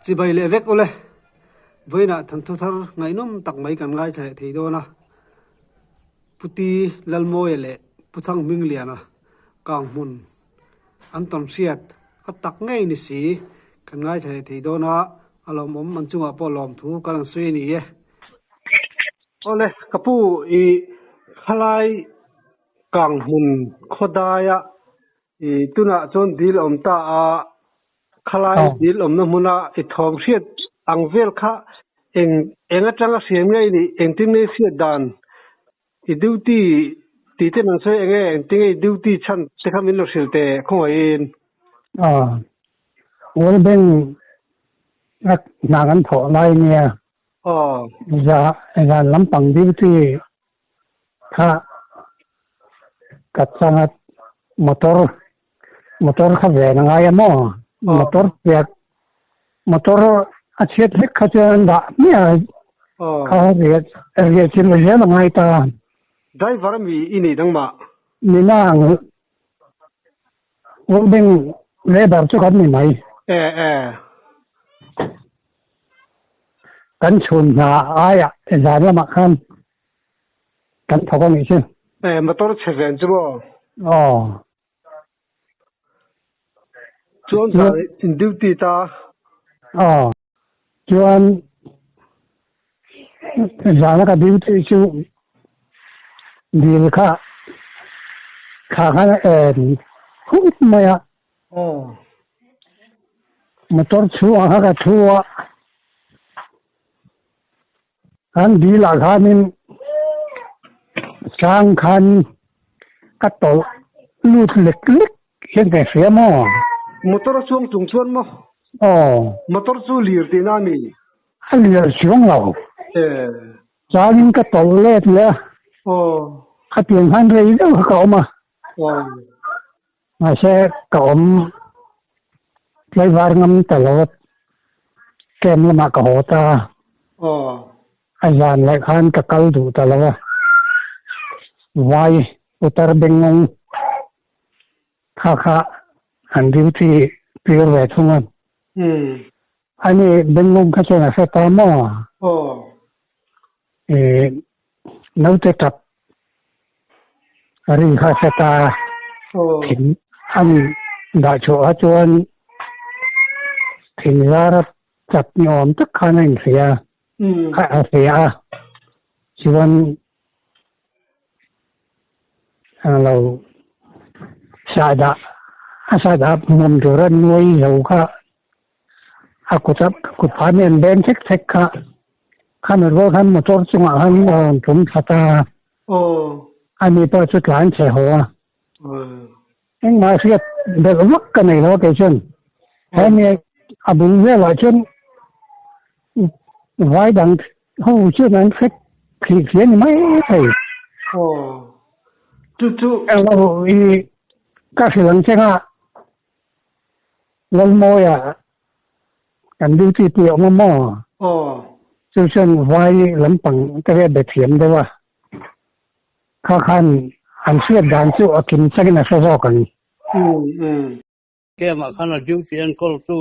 Chibai leh vek ule. Vawiinah thanthu thar ngaihnawm tak mai kan ngaithla leh thei dawn a. Puti Lalmawia leh Pu Thanghmingliana Kanghmun an tawn hriat a tak ngei ni si kan ngaithla leh thei dawn a, a lawmawm an chungah pawh lawmthu kan rawn sawi a ni e. Awle, ka pu i khalai Kanghmun khawdaia i tunah chuan dil a awm ta a, khalai dil awmna hmuna i thawm hriat ang vel kha eng eng atanga hriat nge i nih, engtin nge i hriat dan i duty tih te an sawi eng nge, engtin nge i duty chhan te kha min lo hrilh teh khawngaihin. World Bank a hna kan thawh lai nia zan lampang duty kha ka changa motor motor kha ven a ngai a maw motor piak motor a chhiat hlek kha chuan an dah hmiah a kha riah riah chilh zel a ngai ta. Driver ami i nei dang mah? Nina ang World Bank labour chu kan ni mai. E e. Kan chhun hna aiah zan lamah khan kan thawk a nih chu. E motor chhe ven chu maw? Aw. Chuan zan in duty ta. Aw. Chuan zana ka duty chu dil kha thla khan a en khut mai a. Aw. Motor chhungah kha ka thu a. An dil ah khanin sang khan ka tawlh lut lek lek hian ka hria maw? Motor a chuang chung chuan maw? Aw. Motor chu lir tihna a ni? A lir chuang lo. E. Changin ka tawlh let leh a. Aw. Khatiang khan rei deuh kha ka awm a. Aw. Mahse ka awm tlaivar ngam ta lo a, camp lamah ka haw ta a. Aw. A zan leh khan ka kal duh ta lo a, vai putar bengngawng kha kha an duty tir ve thung a. Umm. Ani bengngawng kha chuan a hre ta maw? Aw. Ih naute tap ri kha hre ta thing an dah chhuah kha chuan thing zar a chap ni awm tak khan a inhria a hria a chuan lo sahdah a sahdah hmuam tura nuai zo kha a kut a kut phah mi an beng thek thek kha khami rual khan motor chungah khan a rawn tum thla ta a ani pawh chu tlan chhe haw a engmah hriat belh vak ka nei lo a kei chuan hemi a bul velah chuan vai dang ho chuan an hre thlih thli a ni mai thei englo i ka hrilh ang che nga. Lalmawia kan duty pui a awm a maw? Aw. Chu chuan vai lampang te hi a be thiam deuh a, kha khan an hriat dan chu a kim chakin a hre zawk ang. Umm umm. Camp-ah khan a duty enkawltu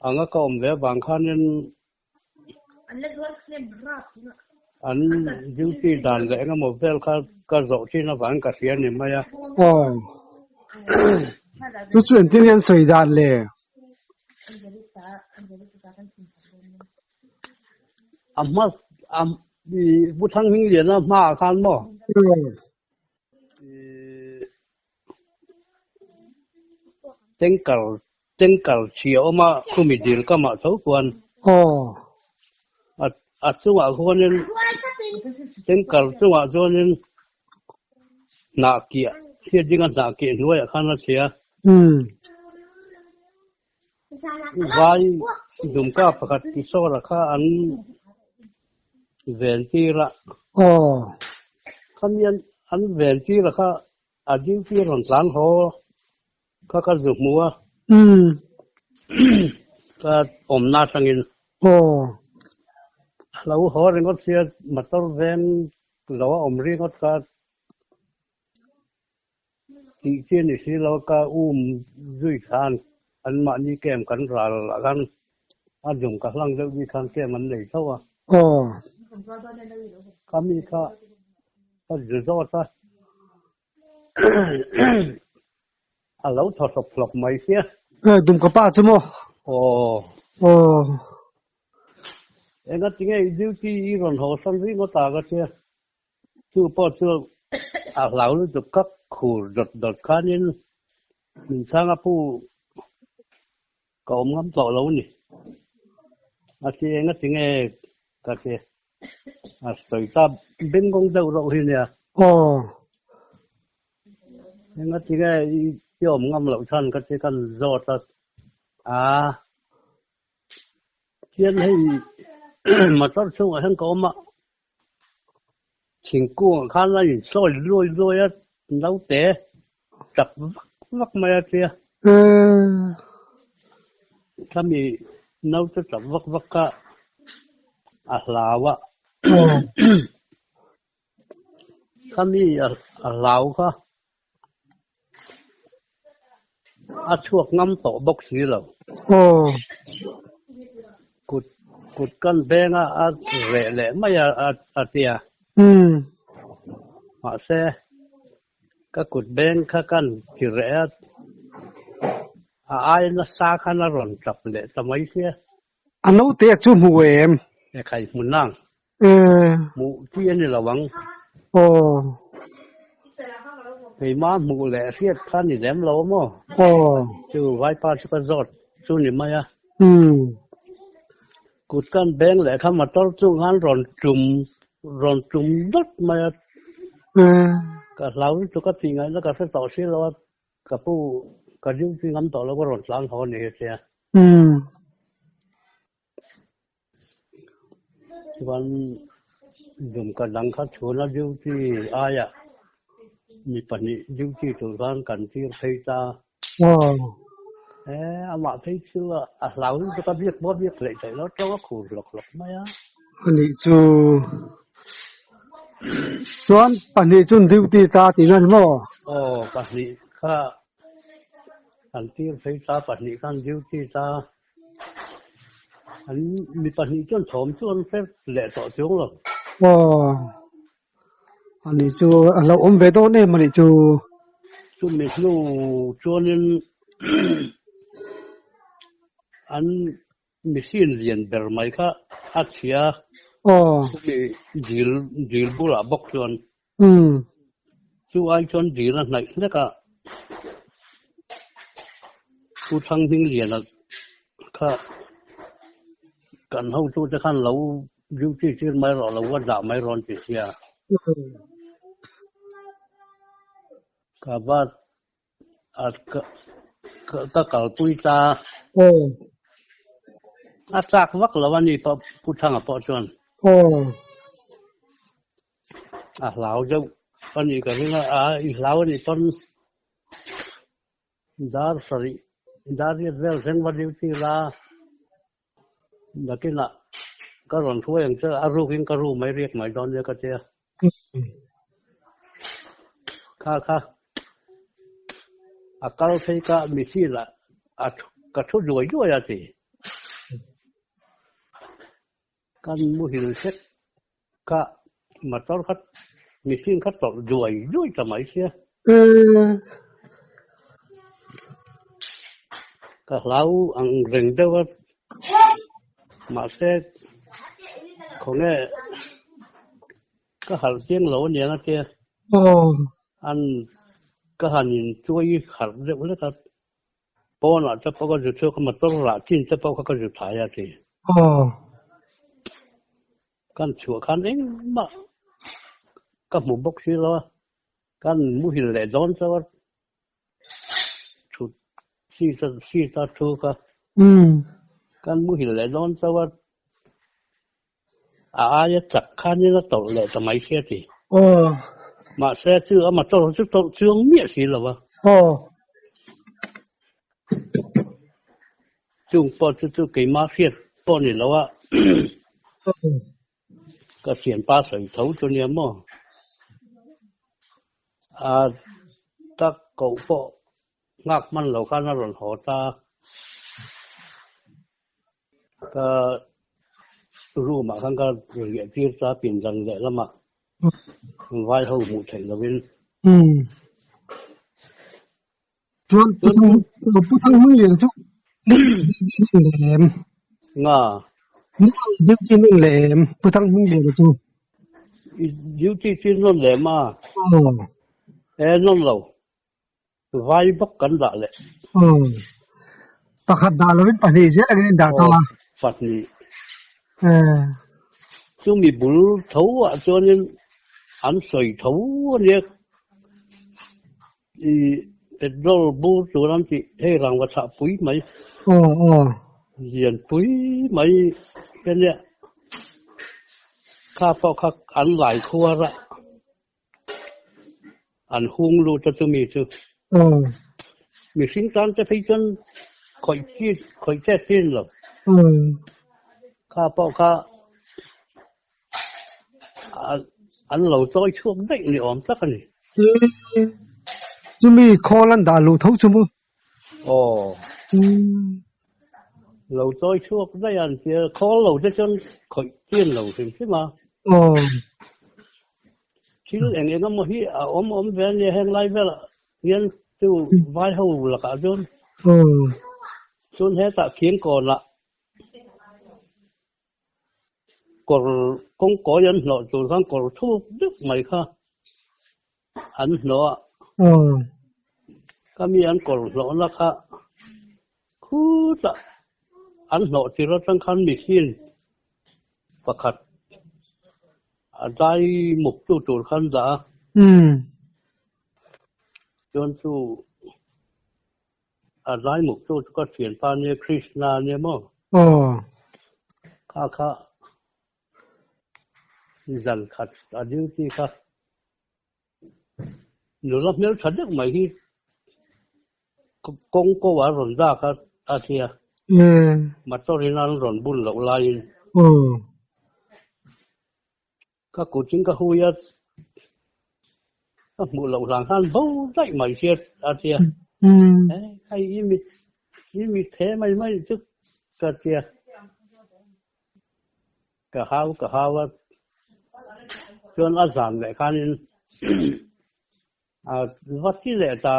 anga ka awm ve avang khanin An duty dan leh engemaw vel kha ka zawh thin avangin ka hria ni mai a. Aw. Chu chu engtin nge an sawi dan le? A hma a Pu Thanghmingliana hmaah khan maw? Tanker Tanker chhia awm a, khumi dil kamah tho khuan. Aw. A a chungah khuanin tanker chungah chuanin hnah kiah hriat dinga hnah kiah hnuaiah khan a chhia. Umm. Vai dumka pakhat Kishore-a kha an ven tir a. Aw. Khami an ven tir a kha a duty rawn tlan haw. Ka ka zu hmu a. Umm. Ka awmna atangin. Aw. A lo haw ringawt sia motor veng lo a awm ringawt kha tih chi a ni si lo ka um zui khan. An mahni camp kan ral ah khan a dum ka hlang deuh bik khan camp an nei tho a. Aw. Khami kha ka zu zawt a, a lo thaw hlawk hlawk mai sia. Hei dum ka pa chu maw? Aw. Aw. Engatinge i duty i rawn haw san ringawt a ka tia. Chu pawh chu a hlau lutuk ka khur dawt dawt khanin min chhang a pu ka awm ngam tawh lo ni. A ti engatinge ka ti a sawi ta bengkawng deuh reuh hi nia. Aw. Engatinge i awm ngam loh chhan ka ti kan zawt a. Aa. Hian hei motor chhungah hian ka awm a. Thingkungah khan a insawi luai luai a, naute chak vak vak mai a tia. Khami naute chak vak vak kha a hlau a. Khami a hlau kha A chhuak ngam tawh bawk si lo. Kut kut kan veng a a reh leh mai a a tia. Mahse ka kut beng kha kan ti reh a, a ai nasa khan a rawn tap leh ta mai sia. A naute chu hmu em? E khai hmu nang. Hmuh chi a ni lo ang. Aw. Keimah hmuh leh hriat kha ni lem lo maw? Aw. Chu vaipa chu ka zawt chu ni mai a. Kut kan beng leh kha motor chung khan rawn tum rawn tum dawt mai a. Ka hlau lutuk a tih ngaihna ka hre tawh si lo a. Ka pu ka duty ngam tawh lo ka rawn tlan haw a ni tia. Chuan dumka dang kha chhuna duty aia mi pahnih duty tur khan kan tir phei ta. E amah phei chu a hlau lutuk a biak pawh a biak hleih theih lo tawng a khur hlawk hlawk mai a. Anih chu chuan pahnih chuan duty ta tihna a ni maw? Aw pahnih kha kan tir phei ta pahnih khan duty ta. An mi pahnih chuan thawm chu an hre leh tawh chuang lo. Aw, ani chu a lo awm ve dawn em anih chu. Chumi hnu chuanin an machine lian ber mai kha a chhia. Aw. Chumi dil dil bulah bawk chuan. Chu ai chuan dil a hnaih hlek a, Pu Thanghmingliana kha kan hotute khan lo duty tir mai rawh lo va dah mai rawn ti sia. Ka va ka kalpui ta. A chak vak lo a ni Pu Thanga pawh chuan. A hlau deuh a nih ka ring a, a i hlau a nih pawn dar sarih dar riat vel thleng va duty la nakinah ka rawn hruai ang che a rukin ka ru mai riak mai dawn nia ka tia. Kha kha a kal phei ka machine ah a ka thu duai duai a ti. Kan muhil hlek Ka motor kha machine kha tawlh duai duai ta mai sia. Ka hlau ang reng deuh a, mahse khawnge ka harh chiang lo aniang a tia. An ka han in chuai harh deuh hlek a, pawnah te pawh ka zu chhuak a, motor rah chin te pawh kha ka zu thai a ti. Kan chhuah khan engmah ka hmu bawk si lo a, kan muhil leh dawn chauh a, thut seat a seat a thu kha kan muhil leh dawn chauh a, a aia chak khanin a tawlh leh ta mai sia ti. Mahse chu a motor chu tawlh chuang miah si lo a. Chung pawh chu chu keimah hriat pawh ni lo a, ka thianpa sawi tho chu nia maw? A tak koh pawh nghak hman lo khan a rawn haw ta. Ka room ah khan ka riah tir ta pindan lehlam ah vai ho hmuh theih lovin. Umm. Chuan Pu Thang Pu Thang hming lian chu lem. Nga. Duty nun lem Pu Thang hming lian chu. Duty chi nun lem a. Aw. E nun lo. Vai bawk kan dah leh. Aw. Pakhat dah lovin pahnih zel angin in dah ta a. Aw, pahnih. Chumi bul tho ah chuanin an sawi tho a nia. I petrol bur tur an tih hei rangva chhah pui mai. Aw, aw. Lian pui mai a nia. Kha pawh kha an lai khuar a. An hung lut a chumi chu. Mihring tan te phei chuan khawih chi khawih chet chi a ni lo. Kha pawh kha an lo chawi chhuak daih ni awm tak a ni. Chumi khawl an dah luh tho chu maw? Aw. Lo chawi chhuak daih a an tia, khawl lo te chuan khawih chian lo hrim hrim a. Aw. Thil eng eng emaw hi a awm awm ve a nia heng lai velah hian chu vai ho lakah chuan. Aw. Chuan hetah khiang kawnah kawr kawngkawi an hnawh tur khan kawr thuk deuh mai kha an hnawh a. Ka mi an kawr hnawhna kha khutah an hnawh tir atang khan machine pakhat a dai muk tu tur khan dah a. Chuan chu A zaimuk chu chu ka thianpa nia Krishna nia maw? Aw. Kha kha zan khat a duty kha nula hmel tha deuh mai hi kawng ko a rawn dak a a tia. Motor in an rawn bun loh laiin. Aw. Ka kut in ka hui a, ka hmuh loh hlan khan bo daih mai sia a tia. Hei i mit i mit the mai mai chu ka tia. Ka hau ka hau a, chuan a zan leh khanin a va ti leh ta.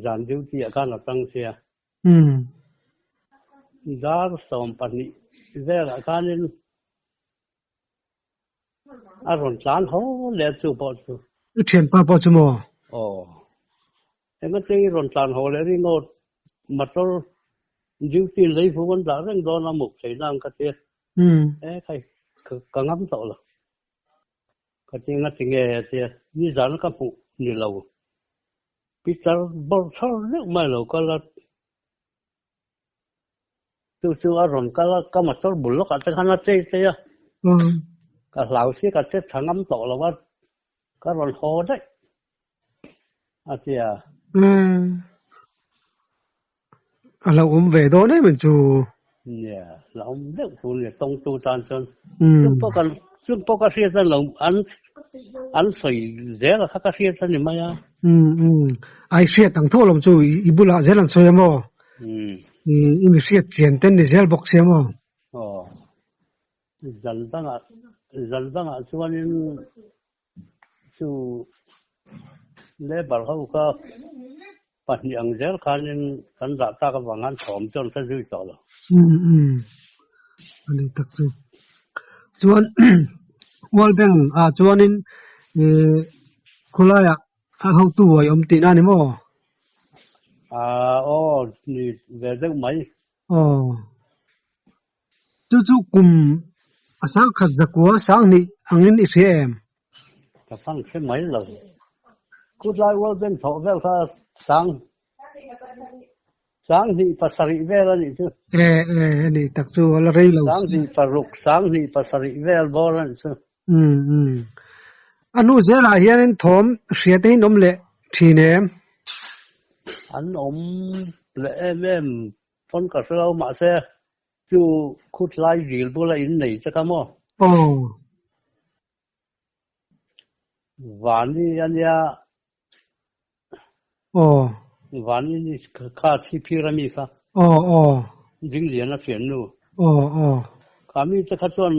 Zan duty ah khan a tang sia. Dar 12 velah khanin a rawn tlan haw leh chu pawh chu. I thianpa pawh chu maw? Aw. Engati rawn tlan haw leh ringawt motor duty lei fu an dah reng dawn a muk theihna ang ka tia. E khai ka ngam tawh lo. Ka ti ngati nge a tia nizan ka hmuh ni lo. Pitar bawr thar deuh mai lo kal a, chu chu a rawn kal a, ka motor bul lawkah te khan a chei chei a, ka hlau si ka che tha ngam tawh lo a, ka rawn haw daih a ti a. A lo awm ve dawn em em chu. Nia, la awm deuh tur nia tawngtu tan chuan. Chung pawh kan chung pawh ka hriat chuan lo an an sawi zel a kha ka hriat a ni mai a. Um um ai hriat ang tho lawm chu i bulah zel an sawi a maw? Um. I mi hriat chian ten ni zel bawk sia maw? Aw. Zan dangah zan dangah chuanin Chu labour ho kha pahnih ang zel khanin kan dah tak avang khan thawm chu an hre zui tawh lo. Um um a ni tak chu. Chuan World Bank ah chuanin ih khawlaiah a hotu a awm tihna a ni maw? Ah aw ni ve deuh mai. Aw. Chu chu kum a sangkhat zakua sanghnih angin i hria em? Ka fang hre mai lo. Khutlai World Bank thawh vel kha sang sanghnih pasarih vel a nih chu. E e a nih tak chu a la rei lo. Sanghnih paruk, sanghnih pasarih vel bawr a nih chu. Um um. A hnu zelah hianin thawm hria te hi an awm leh thin em? An awm leh em em Pawn ka hre lo mahse chu khutlai dil bula in nei che kha maw? Aw. Vani a nia. Aw. Vani ni kha chhiphir a mi kha. Aw aw. Dingliana thiannu. Aw aw. Kha mi te kha chuan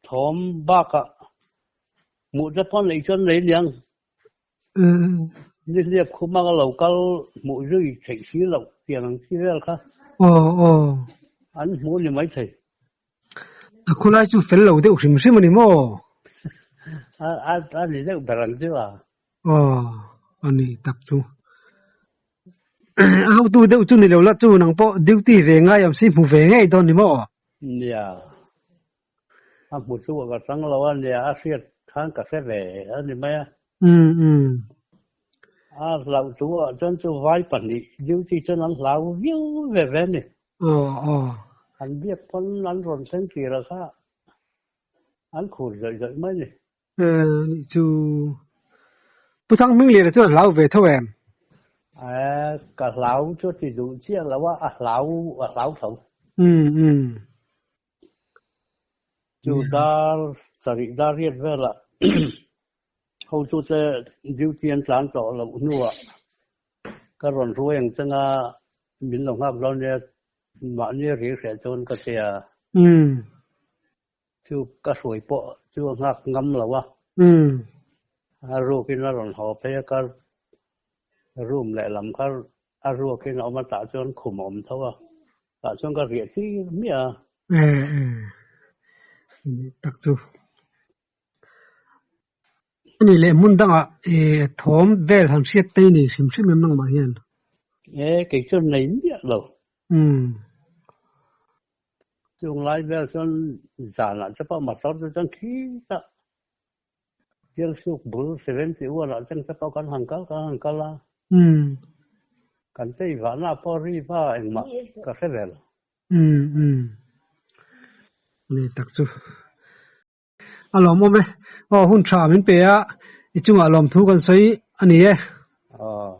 thawm bakah hmuh te pawh neih chuan nei niang. Nihliap khum anga lo kal hmuh zui theih si loh tiang ang chi vel kha. Aw aw. An hmuh ni maithei. A khulai chu fel lo deuh hrim hrim a ni maw? A a a ni deuh ber ang chu a. Aw a ni tak chu. A hotu deuh chu ni lo la chu nang pawh duty ve ngai awm si hmu ve ngei dawn ni maw? Nia. A hmu chu ka chang lo a nia a hriat khan ka hre ve a ni mai a. Umm umm. A hlauh tu ah chuan chu vai pahnih duty chuan an hlau viau ve ve a ni. Aw aw. An biak pawn an rawn thleng tir a kha an khur zawih zawih mai a ni. Nih chu Pu Thangmingliana chuan a hlau ve tho em? Ka hlau chu ti duh chiah lo a, a hlau a hlau tho. Umm umm. Chu dar sarih dar riat velah hotute duty an tlan tawh loh hnuah ka rawn hruai ang changa min lo nghak dawn nia mahni a ri hreh chuan ka tia. Umm. Chu ka hruai pawh chu a nghak ngam lo a. Umm. A ruakin a rawn haw phei a, ka room lehlam kha a ruakin a awm a, tah chuan khum a awm tho a, tah chuan ka riah tir miah a. Eh eh. Tak chu. Ani leh hmun dangah eh thawm vel han hriat te ni hrim hrim em nangmah hian? Eh kei chuan nei miah lo. Umm. Chung lai vel chuan zanah te pawh motor te chuan khitah Sialsuk bul 71 ah chuan te pawh kan han kal kan han kal a. Umm. Kan tei vahna pawh ri va engmah ka hre ve lo. Umm umm. Ni tak chu. A lawmawm e. Aw hun tha min pe a, i chungah lawmthu kan sawi a ni e. Aw.